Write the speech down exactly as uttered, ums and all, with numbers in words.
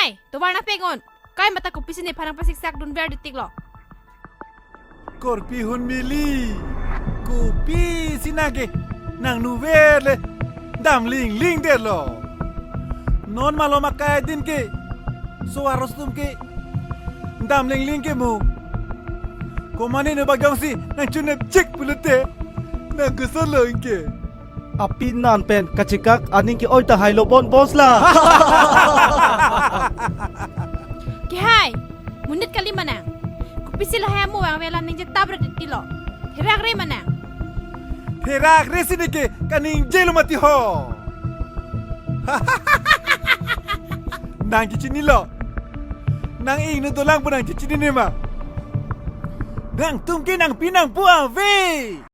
Hai, tovar nangpek un. Kai mata kopisi nephan nangpasiksak dunver ditik lo. Korpi Hunmili. Kopisi nang ke nangnuver le dam lingling detlo. Non malom akai din ke so-arlo atum ke dam lingling ke mo. Komatne nubak jongsi nangchunep chik pulote nang koson lo anke. Aphi non pen kachekak aning ke-oi tahai lo bon boss la. Kehai, monit kali ma nang. Kopisi lahai amu vangve alam ningje tap ret tilo. Therakre ma nang. Therakre si neke kaningjelo mati ho. Nang kechinilo. Nang ingno dolang pu nang kechinine ma. Nangtum ke nangpi nangpo ave.